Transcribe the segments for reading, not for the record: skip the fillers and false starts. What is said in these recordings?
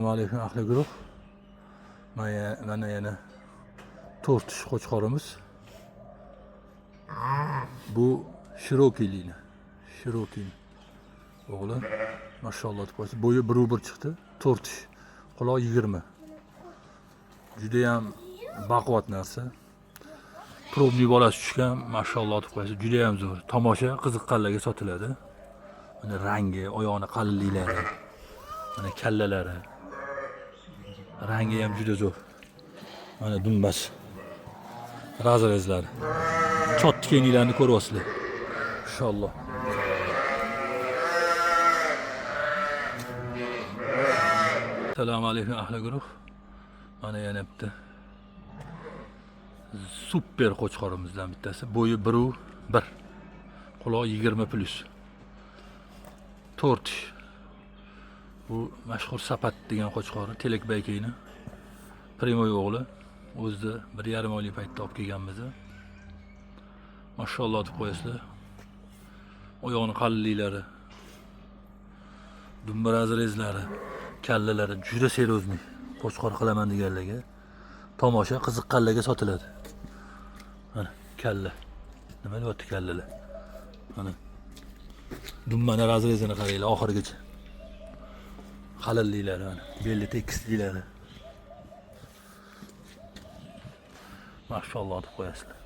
Alaykum ahli guruh. Mana yana to'rt tish qo'chqorimiz. Bu Shirokiylikni. Shirokiy o'g'li. Mashalloh deb qo'ysa, bo'yi 1.1 chiqdi. 4 tish. Quloq 20. Judayam baquvvat narsa. Probniy bolasi tushgan, mashalloh deb qo'ysa, judayam zo'r. Tomosha qiziqqanlarga sotiladi. Mana rangi, oyog'ini qalinliklari, mana kallalari. Rangi ham juda zo'r. Mana dumbasi. Razrezlari. Chotdi kengliklarni ko'ryapsizlar. Inshaalloh. Assalomu alaykum ahli guruh. Mana yana bitta super qo'chqorimizdan bittasi. Bo'yi 1.1. Quloq 20 plus. 4 tish. Bu mashhur Sapat degan qo'chqori, Telekbaykeyni Primoy o'g'li. O'zida 1,5 oylik paytda olib kelganmiz. Mashalloh deb qo'yasizlar. Oyog'ini qalinliklari, dumba razrezlari, kallalari juda seryozni. Qo'chqor qilaman deganlarga, tomosha qiziqqanlarga sotiladi. Mana kalla. Nima deyapti kallalar? Mana dumbani razrezini qaranglar oxirigacha. Qalinliklari mana, belli tekisliklari. Mashalloh deb qo'yasizlar.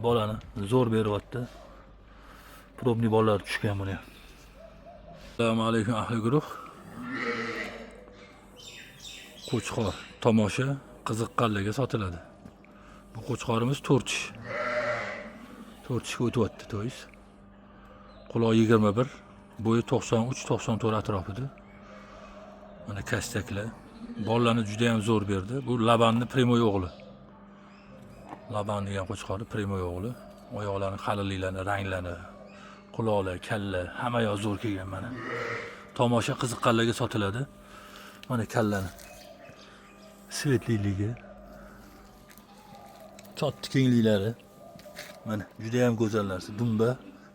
Bolani zo'r beryapti. Probniy bolalar tushgan buni ham. Assalomu alaykum ahli guruh. Qo'chqor tomosha qiziqqanlarga sotiladi. Bu qo'chqorimiz 4 tish. 4 tishga o'tyapti, to'yis. Quloq 21, bo'yi 93-94 atrofida. Mana kastaklar. Bolalarni juda ham zo'r berdi. Bu Labanni Primoy o'g'li. Laban degan qo'chqori Primoy o'g'li. Oyoqlari qalinliklari, ranglari, quloqlar, kalla, hamma yoq zo'r kelgan mana. Tomosha qiziqqanlarga sotiladi. Mana kallani svetliligi, chotdi kengliklari. Mana juda ham go'zal narsa. Dumba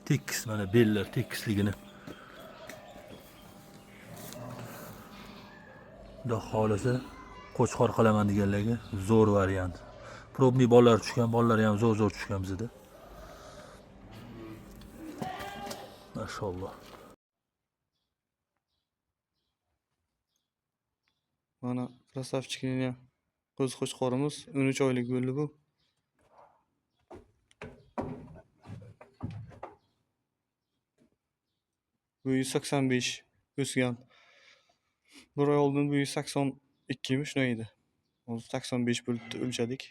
tekis, mana bellar tekisligini. Xudo xohlasa qo'chqor qilaman deganlarga zo'r variant. Probniy bolalar tushgan, bolalar ham zo'r zo'r tushgan bizda. Mashalloh. Mana красавчикning qo'zi qo'chqorimiz 13 oylik bo'ldi bu. Bo'yi 85 o'sgan. Bir oy oldin bo'yi 82 mi shunday edi. Hozir 85 bo'libdi, o'lchadik.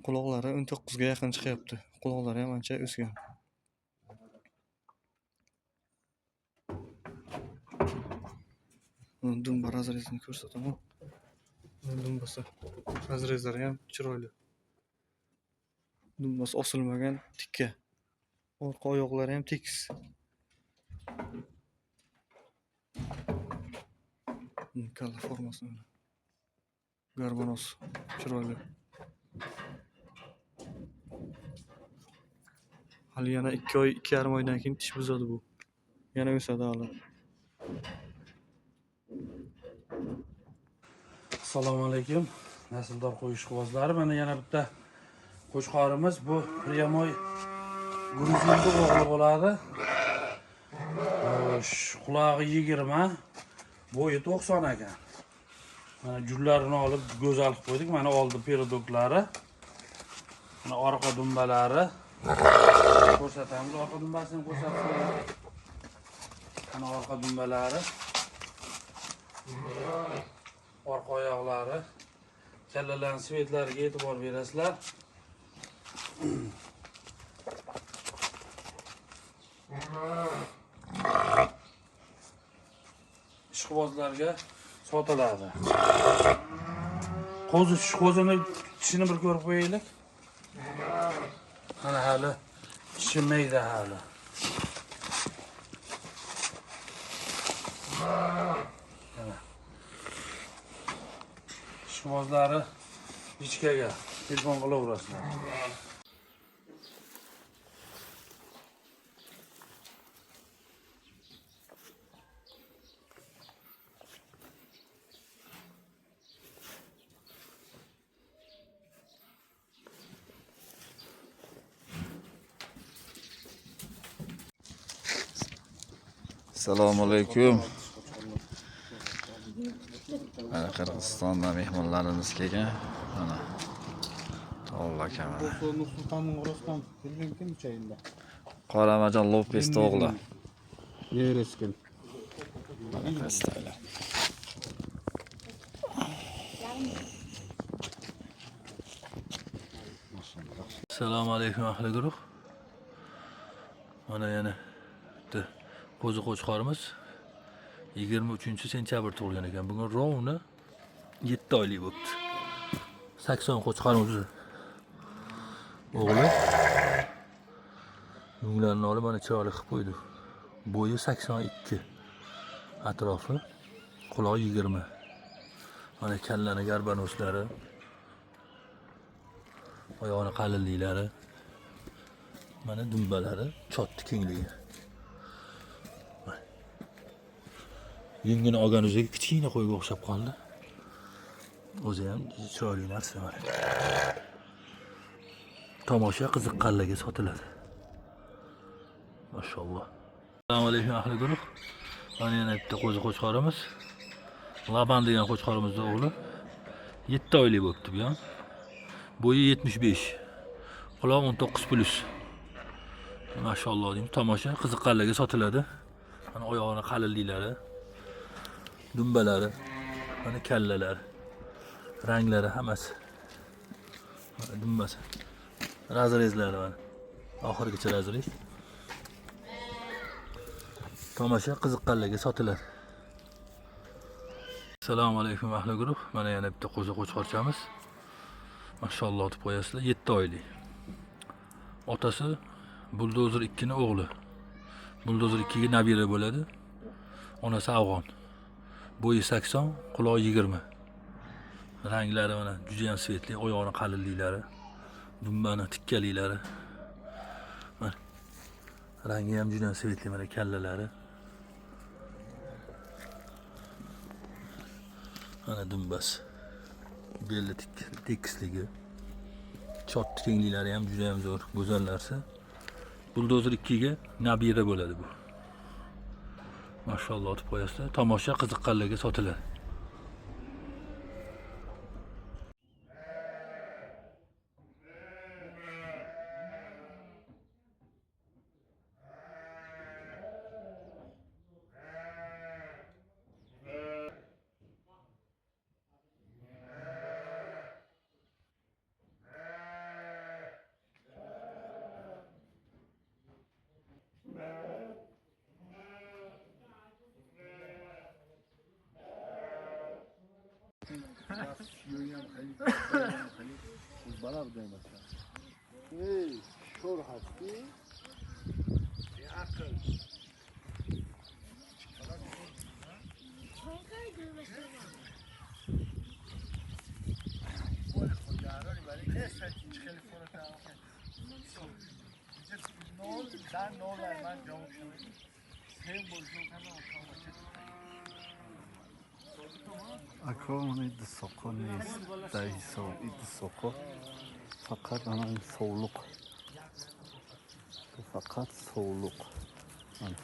Quloqlari 19 ga yaqin chiqyapti. Quloqlari ham ancha o'sgan. Dumba razrezini ko'rsataman. Dumbasi razrezlari ham chiroyli. Dumbasi osilmagan, tikka. Orqa oyoqlari ham tekis. Kalla formasi mana. Garbanos chiroyli. Hali yana 2 oy, 2,5 oydan keyin tish buzadi bu. Yana o'sadi hali. Assalomu alaykum nasldor qo'y ishqibozlari. Mana yana bitta qo'chqorimiz, bu Pryamoy gruzinni o'g'li bo'ladi. Xo'sh, qulog'i 20, bo'yi 90 ekan. Mana jullarini olib go'zal qilib qo'ydik. Mana oldi peredoklari. Mana orqa dumbalari. Ko'rsatamiz, orqa dumbasini ko'rsatib qo'yamiz. Mana orqa dumbalari. Orqa oyoqlari, kallalarning svetlariga e'tibor berasizlar. Ishqibozlarga sotiladi. Qo'zi, qo'zini tishini bir ko'rib qo'yaylik. Mana hali tishi mayda hali. Ishqibozlari ichkaga telefon qilaverasizlar. Assalomu alaykum. Mana Qirg'izistondan mehmonlarimiz kelgan. Mana To'g'ri aka mana. Nursultonning orasidan kelgan kim 3 oyda? Qoramajon Lopes o'g'li. Nevarasi ekan. Mana qastaylar. Assalomu alaykum ahli guruh. Mana yana bitta qo'zi qo'chqorimiz 23 sentyabr tug'ilgan ekan. Bugun ровно 7 oylik bo'libdi. 80 qo'chqorimiz o'g'li. Yunglarini olib mana chiroyli qilib qo'ydi. Bo'yi 82 atrofi, qulog'i 20. Mana kallani горбонос lari, oyog'ini qalinliklari, mana dumbalari, chotdi kengligi. Mana. Yungini olgan o'ziga kichkina qo'yga o'xshab qoldi. O'zi ham chiroyli narsa mana. Tomosha qiziqqanlarga sotiladi. Mashalloh. Assalomu alaykum ahli guruh. Mana yana bitta qo'zi qo'chqorimiz. Laban degan qo'chqorimizni o'g'li. 7 oylik bo'libdi bu ham. Bo'yi 75. Quloq 19 plus. Mashalloh deymiz. Tomosha qiziqqanlarga sotiladi. Mana oyog'ini qalinliklari, dumbalari, mana kallalari, ranglari hammasi. Mana dumbasi. Разрез lari mana. Oxirigacha разрез. Tomosha qiziqqanlarga sotiladi. Assalomu alaykum ahli guruh. Mana yana bitta qo'zi qo'chqorchamiz. Mashalloh deb qo'yasizlar. 7 oylik. Otasi Buldozer 2 ni o'g'li. Buldozer 2 ga nabira bo'ladi. Onasi afg'on. Bo'yi 80, qulog'i 20. Ranglari mana juda ham светлый, oyog'ini qalinliklari, dumbani tikkaliklari. Mana rangi ham juda ham светлый, mana kallalari. Mana dumbasi. Belli tekisligi. Chot kengliklari ham juda ham zo'r, go'zal narsa. Buldozer 2 ga nabira bo'ladi bu. Mashalloh deb qo'yasizlar. Tomosha qiziqqanlarga sotiladi. Aka, uni soqo нест дар ҳисоб, иди соқо фақат ана ин совлуқ, фақат совлуқ. Ана.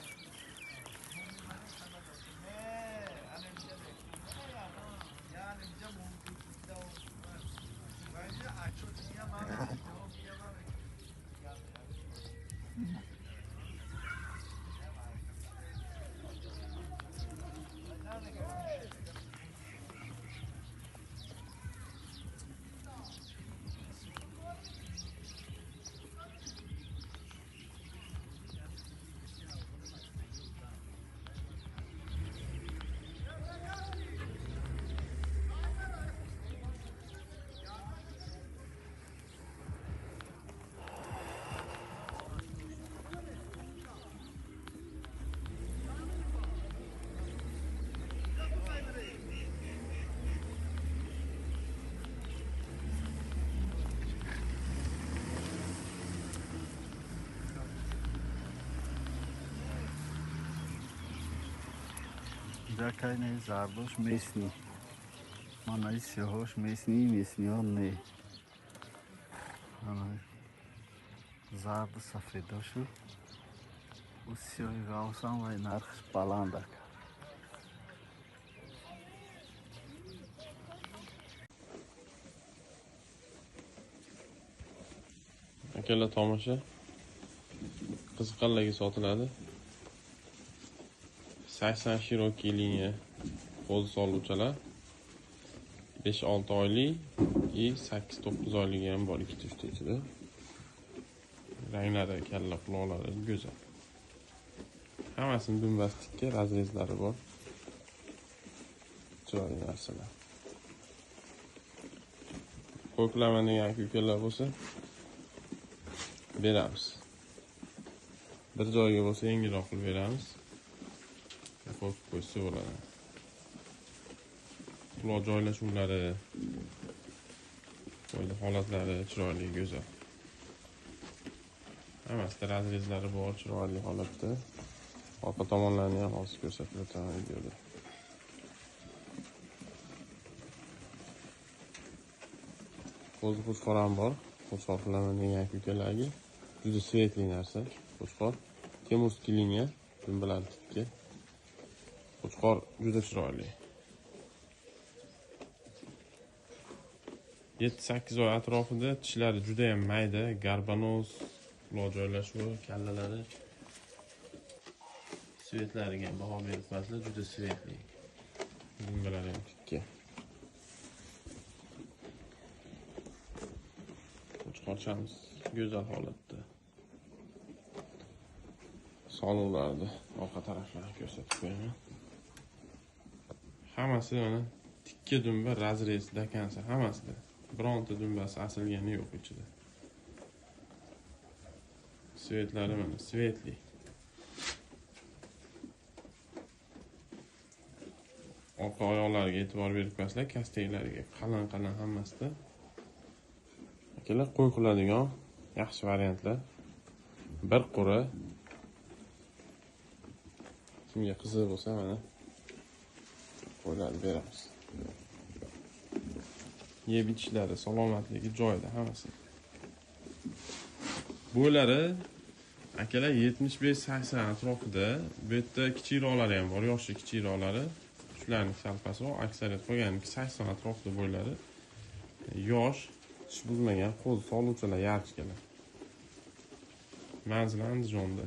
Ҷакайнаи зардош местный, манаи сиёҳош местный, местный ҳо не, манаи зарду сафедошу. У сиёҳи ғафсам вай нархш баланд ака. Akalar tomosha qiziqqanlarga sotiladi. 80 широкий liniya qo'zi soluvchilar 5-6 oylik и 8-9 oyligi ham bor, ikkita uchta ichida. Ranglari, kalla quloqlari go'zal. Hammasini dumbasi tikka, razrezlari bor. Chiroyli narsalar. Ko'klaman degan aka-ukalar bo'lsa beramiz. Bir joyga bo'lsa yengilroq qilib beramiz. Qo'yib qo'ysa bo'ladi. Quloq joylashuvlari, qo'ydi holatlari chiroyli, go'zal. Hammasida razrezlari bor, chiroyli holatda. Orqa tomonlarini ham hozir ko'rsatib o'taman videoda. Qo'zi qo'chqor ham bor. Qo'chqor qilaman degan aka-ukalarga juda svetli narsa. Qo'chqor Temurskiy liniya, dumbalari tikka. Qo'chqor juda chiroyli. 7-8 oy atrofida, tishlari juda ham mayda, garbanoz, quloq joylashuvi, kallalari, svetlariga baho berib qo'yasizlar, juda svetli. Dumbalari ham tikka. Qo'chqorchamiz go'zal holatda. Soliqlarni orqa taraflarini ko'rsatib qo'yaman. Hammasi mana tikka dumba, razrez, dakansa hammasida. Bironta dumbasi asilgani yo'q ichida. Svetlari mana svetli. Orqa oyoqlariga e'tibor berib qo'yasizlar, kasteklariga qalin-qalin hammasida. Akalar qo'y qiladigan yaxshi variantlar. Bir qura. Kimga qiziq bo'lsa mana qo'ylarni beramiz. Yeb ichishlari, salomatligi joyida hammasi. Bo'ylari akalar 75-80 atrofida. Bu yerda kichikroqlari ham bor, yoshi kichikroqlari. Shularning sal pastroq, aksariyat qolganiki 80 atrofida bo'ylari. Yosh, tish buzmagan qo'zi soluvchilar, yarchkalar. Manzil Andijonda.